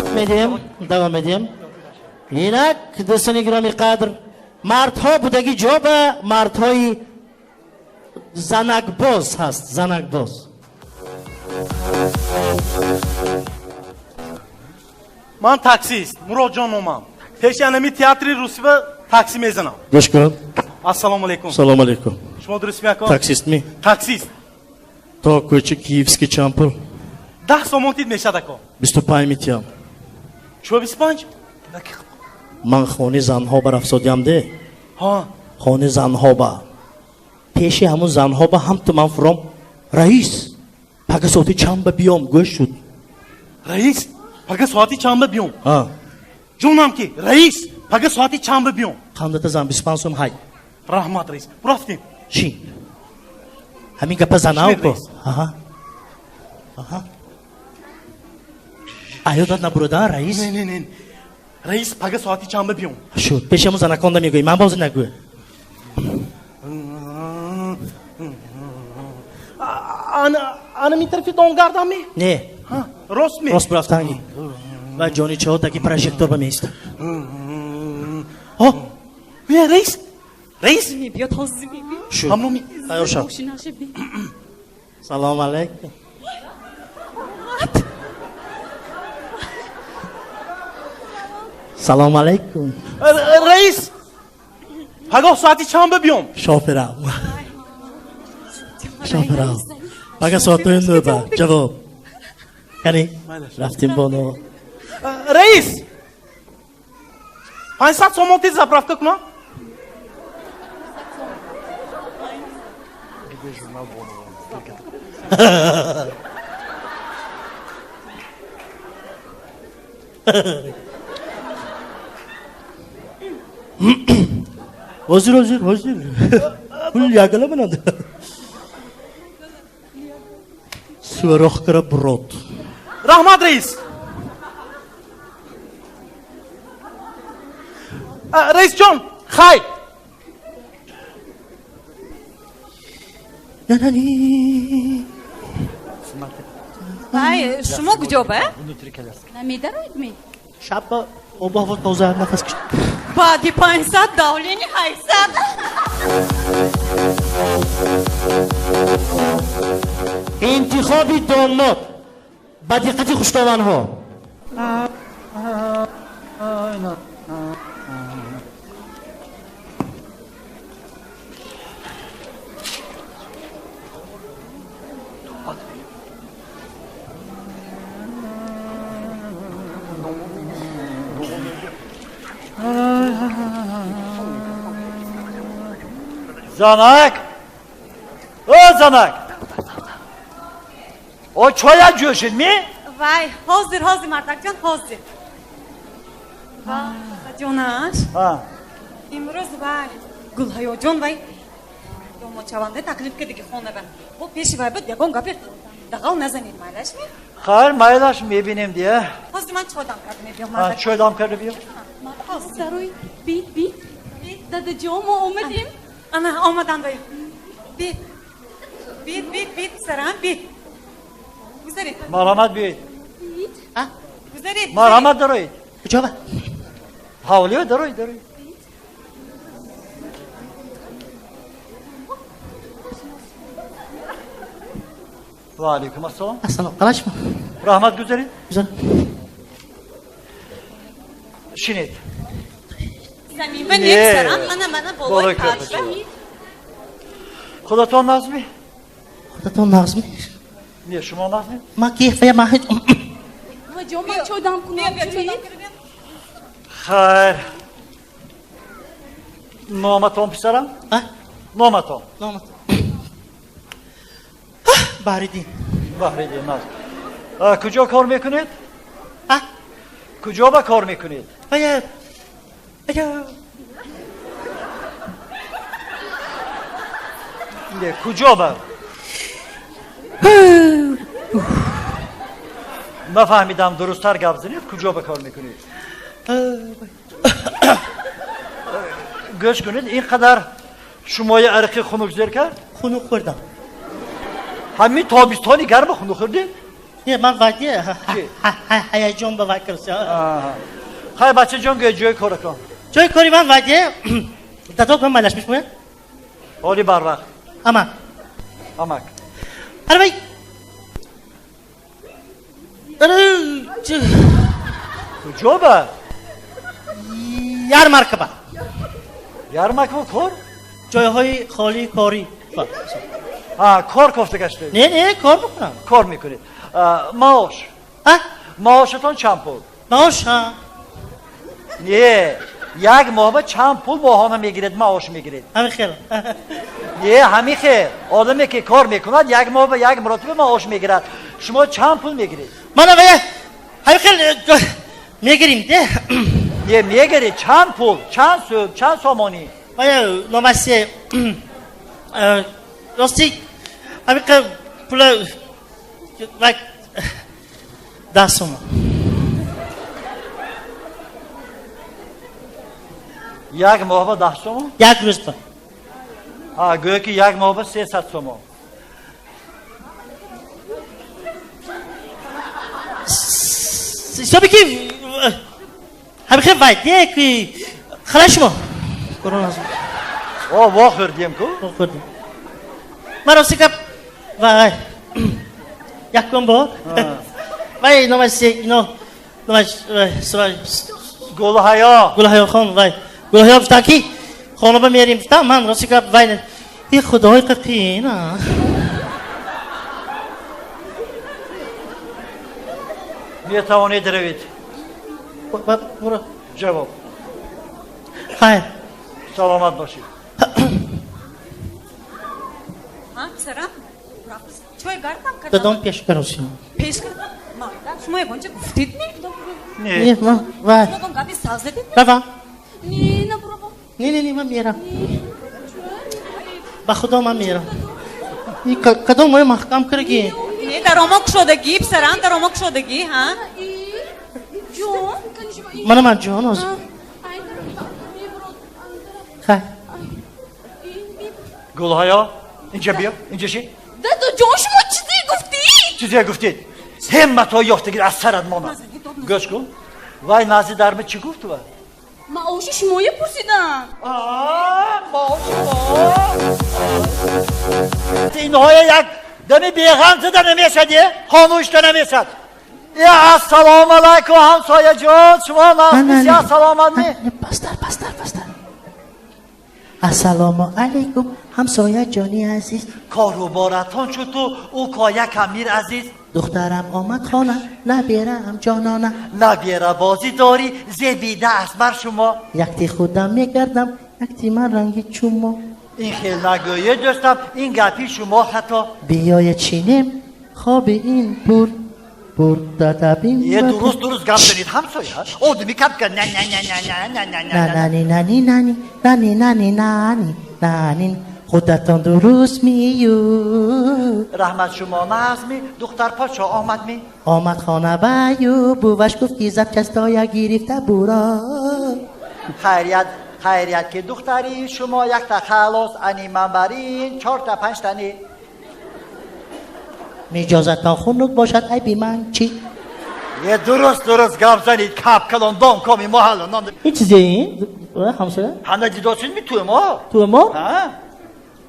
Медиҳем, давом медиҳем. Инак, дӯстони гироми қадр, мардҳо будаги ҷо ба мардҳои занакбоз ҳаст, занакбоз. Ман таксист Муродҷон номам. Пеши анами театри Русива такси мезанам. Гӯш кун. Ассалому алайкум. Салому алайкум. Шумо дуруст меако? Таксист ми? Таксист. То кӯчи Киевский чанд пул? 10 сомон тид мешад, ако. 25 метиҳам. Чӯ 25? Ман хони занҳо ба рафсодиям де. Ҳа. Хони занҳо ба. Пеши ҳамун занҳо ба ҳам ту ман фуром. Раис, пага соати чанд ба биём, гӯш шуд. Раис, пага соати чанд ба биём? Ҳа. Ҷонам ки, раис, пага соати чанд ба биём? Қандата зан 25 сом ҳай. Раҳмат, раис. Бурафтем. Шин. Ҳамин гапа занав ко. Аҳа. Аҳа. Аёдат набурода, раис? Не, не, не. Раис, пага соати чанд ба биём? Шуд. Пеши ҳамун занаконда мегӯӣ, ман боз нагӯ. Ана ми тарафи донгардам ми? Не. Рост ми? Рост бурафтанги. Ва ҷони чаҳо таки прожектор ба меиста. О! Бия, раис! Раис! Мебиёд, ҳозир мебиёд. Шуд. Ҳамно ми? Тайёр шав. Салом алайкум. Салом алайкум. Раис! Пагоҳ соати чанд ба биём? Шоферам. Шоферам. Пага соатҳои нӯ ба. Ҷавоб. Кани? Рафтем боно. Раис! 500 сомон тез заправка кунам? Ҳозир, ҳозир, ҳозир. Пул ягала менад. Сӯрох кара бурод. Раҳмат, раис! Раисҷон, хай! Вай, шумо куҷо ба? Намедароед ми? Шаб ба обу ҳаво тоза, нафас киш. Баъди 500 давлени 800. Интихоби домод ба диққати хуштованҳо. Занак! О, занак! О, чоя ҷӯшид ми? Вай, ҳозир, ҳозир, мардакҷон, ҳозир. Вай, ҷонаш. Имрӯз вай, Гулҳаёҷон вай домодшаванда таклиф кардиги хона ба. Бо пеши вай буд ягон гапи дағал назанед, майлаш ми? Хайр, майлаш, мебинем дия. Ҳозир ман чой дам карда мебиём, мардак. Чой дам карда биём. Дарои, бит, бит. Дадаҷон, мо омадем. Ана, омадан даю. Бит. Бит, бит, бит, сарам, бит. Гузаред. Марҳамат, биёед. Бит. Гузаред. Марҳамат, дароед. Куҷо ба? Ҳавлиё, дароед, дароед. Ва алайкум ассалом. Ассалом. Қалашма? Раҳмат, гузаред. Гузар. Шинед. Замин ба нек, сарам, мана, мана, болои парша. Худатон нағзми? Худатон нағзми? Не, шумо нағзми? Ма ки фая ма ҳеҷ. Ҷо, ман чой дам кунам. Хайр. Номатон, писарам? Номатон. Номатон. Баҳриддин. Баҳриддин, нағз. Куҷо кор мекунед? Куҷо ба кор мекунед? Фая. Ая. Не, куҷо ба? Нафаҳмидам, дурусттар гап занед, куҷо ба кор мекунед? Гӯш кунед, ин қадар шумои арақи хунук зер кард? Хунук хӯрдам. Ҳамин тобистони гарма хунук хӯрдед? Не, ман вайди ҳаяҷон ба вай кардам. Хай бачаҷон, гӯй ҷои коратон. Ҷои кори ман вайди дадо ман майлаш мешмояд? Ҳоли барвақт. Амак. Амак. Ара вай Куҷо ба? Ярмарка ба. Ярмарка кор? Ҷойҳои холии корӣ. Кор кофта гаштед? Не, не, кор мекунам. Кор мекунед. Маош? Маошатон чанд пул? Маош, ҳа. Не, як моҳ ба чанд пул моҳона мегиред, маош мегиред? Ҳамин хел. Не, ҳамин хел. Одаме ки кор мекунад, як моҳ ба як маротиба маош мегирад. Шумо чанд пул мегиред? Мана вая ҳамин хел мегирим, де? Не, мегиред чанд пул? Чанд сӯм, чанд сомонӣ? Вая номасе рости ҳамин хел пула вай 10 сомон. Як моҳ ба 10 сомон? Як рӯз ба. Гӯё ки як моҳ ба 300 сомон. Ҳисоби ки ҳамин хел вай де ки халай шумо. О, вохӯрдем ку? Вохӯрдем. Ман рости гап вай якум бор вай номасе ино номаш Гулҳаё. Гулҳаё хон вай Гулҳаё гуфтан ки хона ба мерим гуфтам ман рости гап вай и худои қақин. Метавонед равед. Ҷавоб. Хайр. Саломат бошед. Писарам, чой гардам кардам. Дадом пеш каросим. Пеш кардам? Мардак, шумо ягонча гуфтед ми? Не, ман вай. Шумо ягон гапи сав задед? Рава. Не, набурава. Не, не, не, ман мерам. Ба худо ман мерам. Кадом моя маҳкам карги? Не, даромо кушодагӣ, писарам, даромо кушодагӣ, ҳа? Ҷон? Мана ман ҷон ҳозир. Хай. Гулҳаё, инҷа биё, инҷа ши. Дадаҷон, шумо чизе гуфтед? Чизе гуфтед? Ҳимматҳо ёфтагир аз сарат монад. Гӯш кун. Вай назди дарма чӣ гуфт ва? Маоши шумоя пурсидам. Маоши мо? Инҳоя як дами беғам зада намешад, е? Хонушта намешад. Е, ассалому алайкум, ҳамсояҷон, шумо нағзмисия, саломатми? Пастар, пастар, пастар. Ассалому алайкум, ҳамсояҷони азиз. Кору боратон чуту, ӯ коя камир азиз. Духтарам омад хона, набераам ҷонона. Набера бозӣ дорӣ, зебида аст бар шумо. Якти худам мегардам, якти ман ранги чумо. Ин хел нагӯед дӯстам, ин гапи шумо хато. Биёед чинем, хоби ин бур бур дадабин. Е, дуруст, дуруст гап занед, ҳамсоя. Одами капка на на на на на на на на. Нани нани нани нани нани нани нани. Худатон дуруст мию. Раҳмат шумо назми, духтар подшо омад ми? Омад хона баю, буваш гуфт ки запчастоя гирифта буро. Хайрият, хайрият ки духтари шумо якта халос, ани ман барин 4 та 5 тани. Миҷозатон хунук бошад, айби ман чӣ? Е, дуруст, дуруст гап занед, кап калон дом коми маҳалла ном. Ин чизе ин? Ҳамсоя? Ҳана дидосид ми тумо? Тумо? Ҳа?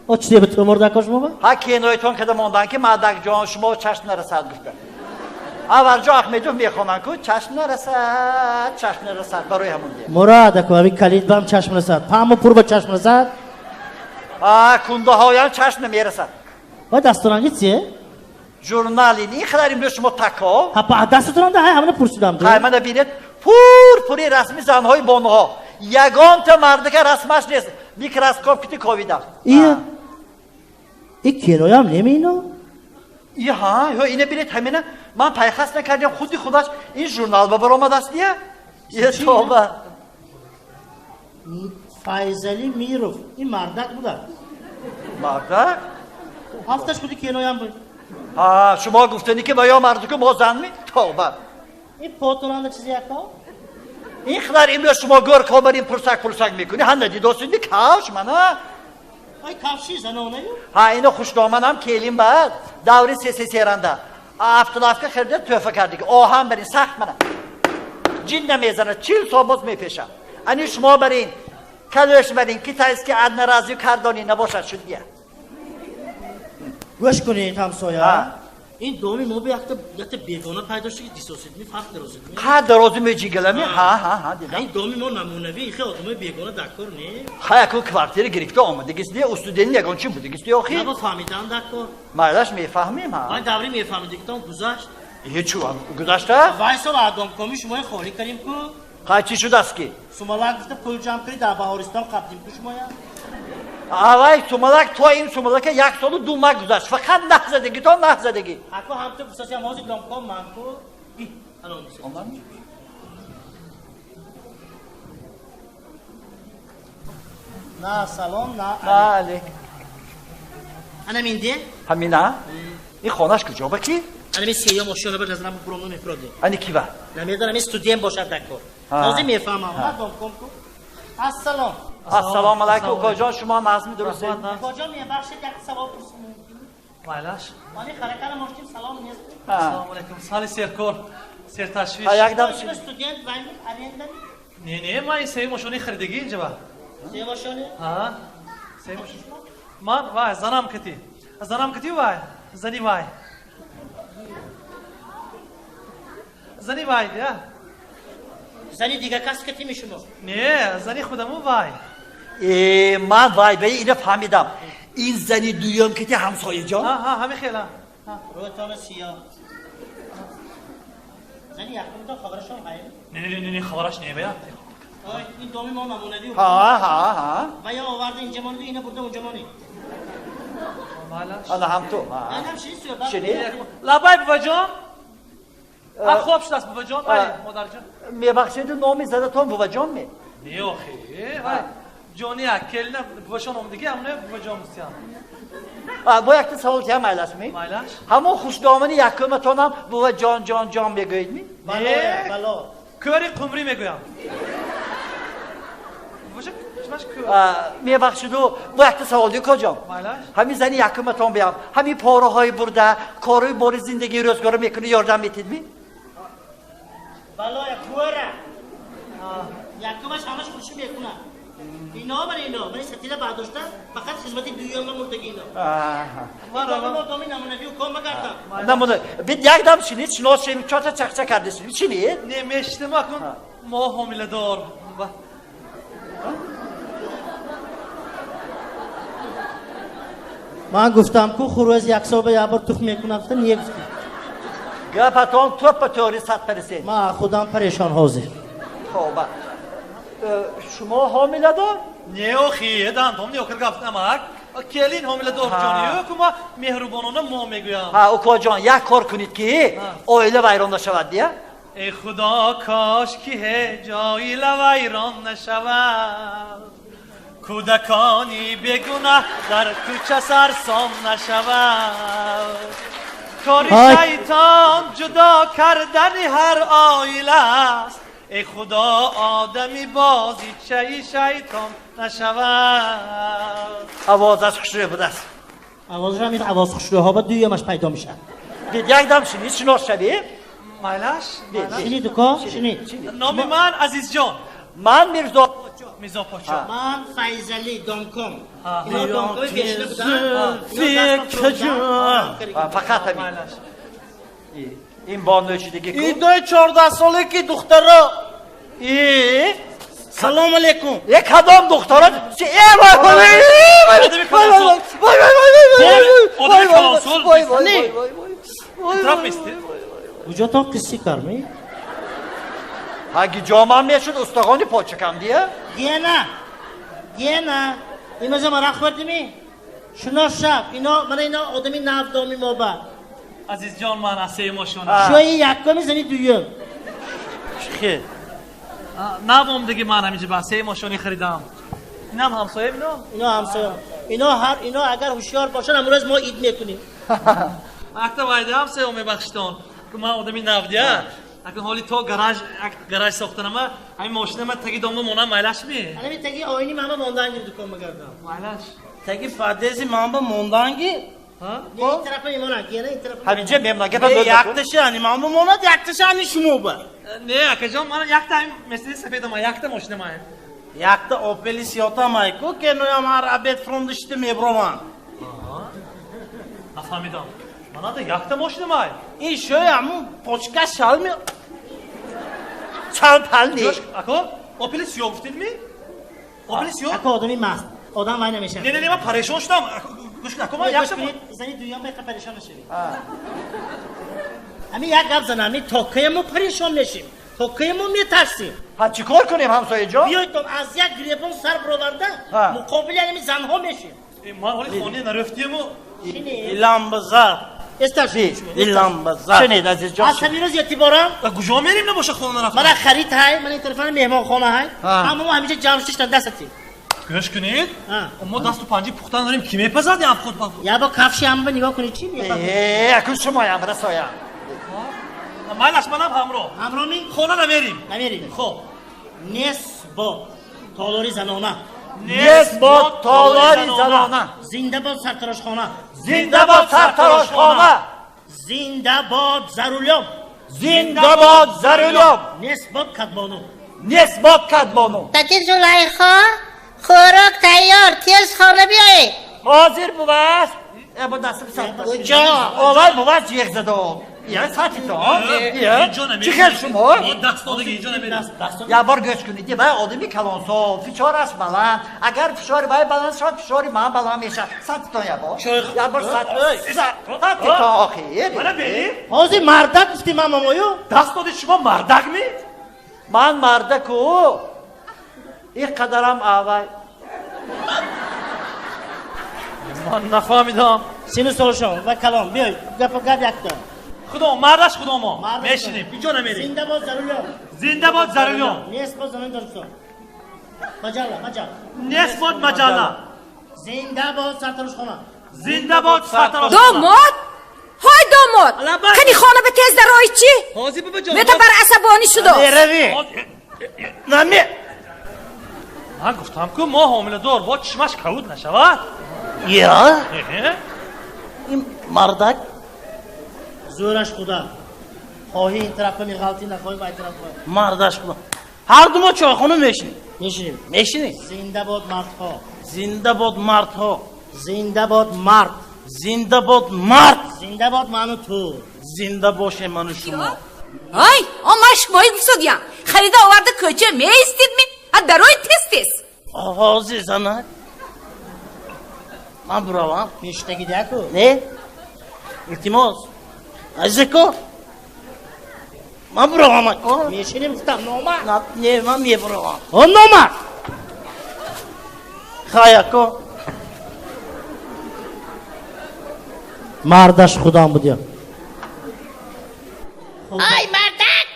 О, чизе ба тумор дакор шумо ба? Ҳа, киноятон када мондан ки мардакҷон шумо чашм нарасад гуфта. Аввалҷо Ахмедов мехонанд ку чашм нарасад, чашм нарасад барои ҳамон дия. Мурод аку, ҳамин калид бам чашм расад, паму пур ба чашм расад. А, кундаҳоям чашм намерасад. Вай дастуранги чие? Журнали ин қадар имрӯз шумо тако. Ҳа, дастатонанда ҳай ҳамана пурсидам. Ҳай мана бинед, пур пури расми занҳои бонуҳо. Ягонта мардака расмаш нест. Микроскоп кити ковидам. Ия. И киноям немино? И ҳа, ё ина бинед ҳамина ман пайхас накардам, худи худаш ин журнал ба баромадааст дия. Е тоба. Файзали Миров, ин мардак буда. Мардак? Ҳафташ худи киноям буд. Ҳа, шумо гуфтани ки ва ё мардаку мо занми? Тоба. Ин потонанда чизе яко? Ин қадар имрӯз шумо гӯр кобарин пурсак пурсак мекунӣ, ҳа надидосидни кавш мана. Ай кавши занонаю? Ҳа, ино хушдоманам келин баъд даври сесесеранда. Автолавка харида тӯҳфа кардиги. Оҳан барин сахт мана. Ҷин намезанад, 40 сол боз мепешам. Ани шумо барин, калош барин, китайский одноразовый кардони набошад шуд дия. Гӯш кунед ҳамсоя. Ин доми мо якта бегона пайдо шуд, ки дисосидми фарқ дарозидми. Қа дарози меҷигалами? Ҳа, ҳа, ҳа, дидам. Ин доми мо намунавӣ, хе одамои бегона дар кор не. Ха, яку квартира гирифта омадагист, не, устудени ягон чи будагист, охи? Наба фаҳмидан дар кор. Майлаш мефаҳмем, ҳа. Вай даври мефаҳмидагитон гузашт. Е, чу, гузашта? Вай сол аdoмкомӣ шумои холӣ кардем ку. Қа чӣ шудаст ки? Сумалак гуфта пул ҷамъ кардӣ дар Баҳористон қабдим ку шумоя. Авай сумалак то ин сумалака 1 солу 2 моҳ гузашт. Фақат наҳзадагӣ то наҳзадагӣ. Аку ҳам ту гуфтасиам ҳозир домком ман ку. Ана Омад? На салом, на На алейк. Ана минде? Ҳамина? Ин хонаш куҷо ба ки? Ана ми сеюм ошёна ба назарам буромно мефроде. Ани кива? Намедонам ин студент бошад дар кор. Ҳозир мефаҳмам. На домком ку. Ассалом. Ассалому алайкум, укоҷон, шумо назми дурустед? Укоҷон, мебахшед, як савол пурсим. Майлаш. Мани харакара моштим, салом нест. Ассалому алайкум. Сали серкор, серташвиш. Ҳа, якдам шумо студент вайми аренда? Не, не, ман ин сеюм ошёнаи харидагӣ инҷа ба. Сеюм ошёна? Ҳа. Сеюм ошёна. Ман вай, занам кати. Занам кати вай, зани вай. Зани вай, я. Зани дига кас кати ми шумо? Не, зани худаму вай. Ман вай баи ина фаҳмидам. Ин зани дуюм кати ҳамсояҷон? Ҳа, ҳа, ҳамин хела. Рӯятона сиёҳ. Зани якумтон хабарашон ҳай? Не, не, не, не, хабараш не бая. Ой, ин доми мо намунавӣ. Ҳа, ҳа, ҳа. Ва я оварда инҷа монди, ина бурда унҷа монди. Ана ҳам ту. Ана шини суҳбат. Шини? Лабай буваҷон. А хоб шудааст буваҷон, вай модарҷон. Мебахшед, номи задатон буваҷон ме? Не, охи, вай. Ҷония, келина бувашон омадагӣ, ҳамна буваҷон мусиям. Бо якта савол тиям майлаш ми? Майлаш. Ҳамон хушдомани якуматонам бува ҷон ҷон ҷон мегӯед ми? Бало, бало. Кӯри қумрӣ мегӯям. Мебахшиду, бо якта савол дию коҷон. Майлаш. Ҳамин зани якуматон биям, ҳамин пораҳои бурда, корои бори зиндагии рӯзгора мекунӣ, ёрдам метид ми? Балоя, кӯра. Якумаш ҳамаш хушӣ мекунад. Ино бар ино, мани сатила бардошта, фақат хизмати дуюмма мурдаги ино. Доми намунавӣ уком магардам. Намуна, бит якдам шинид, шинос шем, чота чақча кардесин, шинид? Не, мешитам акун мо ҳомиладор. Ман гуфтам ку хурӯз як сол ба як бор тухм мекунад, гуфта не гуфтӣ. Гапатон топпа тӯри 100%. Ман худам парешон ҳозир. Тоба. Шумо ҳомиладор? Не, охи, дандом не охир гафтамак. Келин ҳомиладор ҷонию, ку ма меҳрубонона мо мегӯям. Ҳа, укоҷон, як кор кунед ки оила вайрон нашавад, дия? Эй худо, кош ки ҳеҷ оила вайрон нашавад. Кӯдакони бегунаҳ дар кӯча сарсон нашавад. Кори шайтон ҷудо кардани ҳар оила аст. Эй худо, одами бозичаи шайтон нашавад. Овозаш хушрӯ будааст. Овозаш ҳам ин овоз хушрӯҳо ба дуюмаш пайдо мешавад. Бид якдам шинид, шинос шавем. Майлаш? Шинид, уко, шинид. Номи ман Азизҷон. Ман Мирзо Мирзо Подшоҳ. Ман Файзалӣ домком. Ино домкоми пешина буданд. Фақат ҳамин. Ин бонӯшидагӣ ку? Идои 14 соле ки духтаро. И? Салом алейкум. Е кадом духтаро? Е вай вай вай вай вай вай вай вай вай вай вай. Трап мести? Куҷотон қисси карми? Ҳаги ҷомам мешуд устагони почакам дия? Гена! Гена! Имрӯза маро хӯрдими? Шинос шав. Ино мана ино одами нав доми мо ба. Азизҷон, ман аз сеюм ошёна. Шои якуми зани дуюм. Хе. Нав омдагӣ ман ҳаминҷа ба сеюм ошёни харидам. Инам ҳамсоям ино? Ино ҳамсоям. Ино ҳар ино агар ҳушёр бошанд, ҳамрӯз мо ид мекунем. Акта вайда ҳамсоям мебахшитон. Ки ман одами нав дия. Акун ҳоли то гараж, гараж сохтанама, ҳамин мошинама таги дома монам майлаш ми? Ҳамин таги оини мама монданги дукон магардам. Майлаш. Таги фадези мама монданги. Не, ин тарафа мемонад, гена ин тарафа. Ҳаминҷа мемонад, гапа бӯл. Якташа ани ман бимонад, якташа ани шумо ба. Не, акаҷон, ман якта ҳамин Мерседес сафедам, якта мошина ман. Якта Опели сиёта май ку, кеноям ҳар обед фрондишти меброванд. Нафаҳмидам. Манада якта мошина май. Ин шӯй ҳамун почка шал ми. Чал пал не. Ако, Опели сиё гуфтедми? Опели сиё? Ако одами маст. Одам вай намешавад. Не, не, не, ман парешон шудам. Гӯш кун, ако ман якта зани дуюм байқа парешон нашавед. Ҳамин як гап занам, ҳамин токкая мо парешон мешем. Токкая мо метарсем. Ҳа, чӣ кор кунем, ҳамсояҷон? Биёед аз як гиребон сар бароварда муқобили ҳамин занҳо мешем. Ман ҳоли хонаи нарафтиему. Дилам бизад. Дилам бизад. Шунед, азизҷон. Аз ҳамин рӯз эътиборам. Куҷо мерем набоша хона нарафта? Мана харид ҳай, мана ин тарафа меҳмонхона ҳай. Ҳама мо ҳаминҷа ҷамъ шиштан дастатем. Гӯш кунед, мо дасту панҷи пухтан дорем, ки мепазад ям худ? Я бо кафши ҳама нигоҳ кунед, чӣ мепазад? Акун шумоям расоям. Майлаш, манам ҳамроҳ. Ҳамроҳ ми? Хона намерим. Намерим. Хоб. Нес бод толори занона. Нес бод толори занона. Зинда бод сартарошхона. Зинда бод сартарошхона. Зинда бод зарулём. Зинда бод зарулём. Нес бод кадбону. Нес бод кадбону. Тати Зулайхо, хӯрок тайёр, тез хона биёед. Ҳозир бувас. Бо дастам сар. Куҷо? Овай бувас ҷеғ задом. Я сатито. Чӣ хел шумо? Я бор гӯш кунед, вай одами калонсол, фишораш баланд. Агар фишори вай баланд шавад, фишори ман баланд мешавад. Сатито я бор. Я бор сатито охир. Мана бери. Ҳозир мардак гуфти ман мамою? Даст доди шумо мардак ми? Ман мардаку. Ин қадарам авай. Ман нафаҳмидам. Сину солшон ва калон, биёй, гап гап якта. Худо, мардаш худо мо. Мешинем, инҷо намерем. Зинда бод зарулём. Зинда бод зарулём. Нест бод занони Тоҷикистон. Маҷалла, маҷалла. Нест бод маҷалла. Зинда бод сартарошхона. Зинда бод сартарошхона. Домод! Ҳой домод! Кани хона ба тез дарои чӣ? Ҳозир бибиҷон. Метабар асабонӣ шудо. Меравӣ. Наме. Ман гуфтам ку мо ҳомиладор, бо чишмаш кавуд нашавад. Я? Ин мардак зӯраш худа. Хоҳӣ ин тарафа меғалтӣ, нахоҳӣ вай тарафа. Мардаш худа. Ҳар ду мо чойхона мешинем. Мешинем. Мешинем. Зинда бод мардҳо. Зинда бод мардҳо. Зинда бод мард. Зинда бод мард. Зинда бод ману ту. Зинда бошем ману шумо. Ай, о ман шумои гуфтодиям. Харида оварда кӯча меистид ми? А дарои тез тез. Ҳозир занак. Ман буравам. Мештагидаку? Не. Илтимос. Азизако. Ман буравам ако. Мешинем гуфтам, номард. Не, ман мебуравам. О номард. Хай ако. Мардаш худам будям. Ой мардак!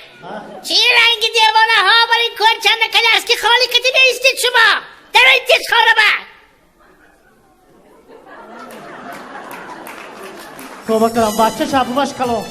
Чӣ ранги девонаҳо бар ин корчанда коляски холӣ кати меистед шумо? Дарои тез хона ба! Тоба кардам, бача шабуваш калон.